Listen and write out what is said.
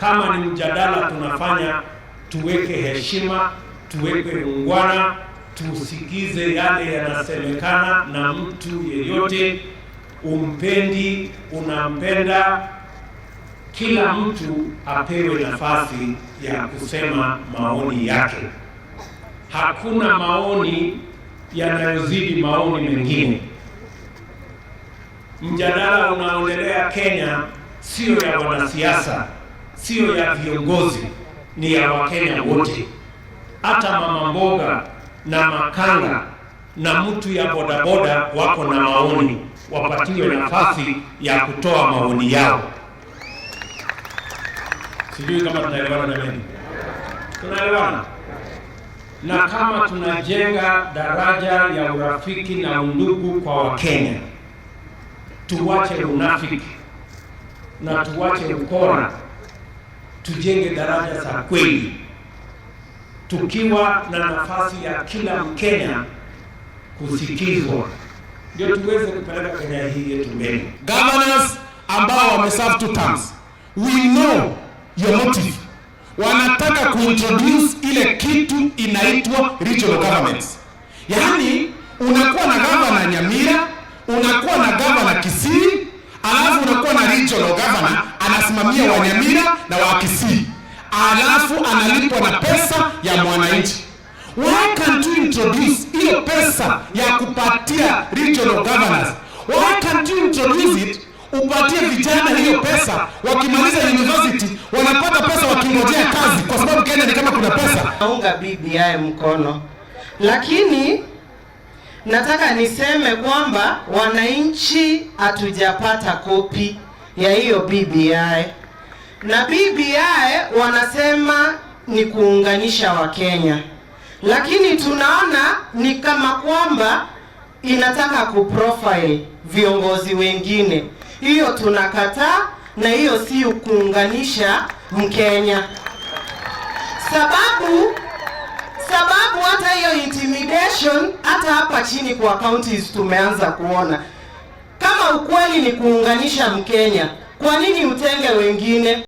Kama ni mjadala tunafanya, tuweke heshima, tuweke ungwana, tusikize yale yanasemekana na mtu yeyote, umpendi, unampenda, kila mtu apewe nafasi ya kusema maoni yake. Hakuna maoni yanayozidi maoni mengine. Mjadala unaoendelea Kenya sio ya wanasiasa, sio ya viongozi, ni ya Wakenya wote. Hata mama mboga na makanga na mtu ya bodaboda wako na maoni, wapatiwe nafasi ya kutoa maoni yao. Sijui kama tunaelewana jamani, tunaelewana? Na kama tunajenga daraja ya urafiki na undugu kwa Wakenya, tuwache unafiki na tuwache ukora, tujenge daraja za kweli, tukiwa na nafasi ya kila Mkenya kusikizwa, ndio tuweze kupeleka Kenya hii yetu mbele. Governors ambao wameserve two terms, we know your motive. Wanataka kuintroduce ile kitu inaitwa regional governments, yaani unakuwa na governor Nyamira, unakuwa na governor Kisii, alafu unakuwa na regional governor anasimamia wa Nyamira na wa Kisii, alafu analipwa na pesa ya mwananchi. Why can't you introduce hiyo pesa ya kupatia regional governors? Why can't you introduce it upatie vijana hiyo pesa, wakimaliza university wanapata pesa wakingojea kazi, kwa sababu Kenya ni kama kuna pesa. Naunga BBI mkono, lakini nataka niseme kwamba wananchi hatujapata kopi ya hiyo BBI, na BBI wanasema ni kuunganisha Wakenya, lakini tunaona ni kama kwamba inataka kuprofile viongozi wengine. Hiyo tunakataa, na hiyo si kuunganisha Mkenya, sababu hata hiyo intimidation hata hapa chini kwa counties tumeanza kuona. Kama ukweli ni kuunganisha Mkenya, kwa nini utenge wengine?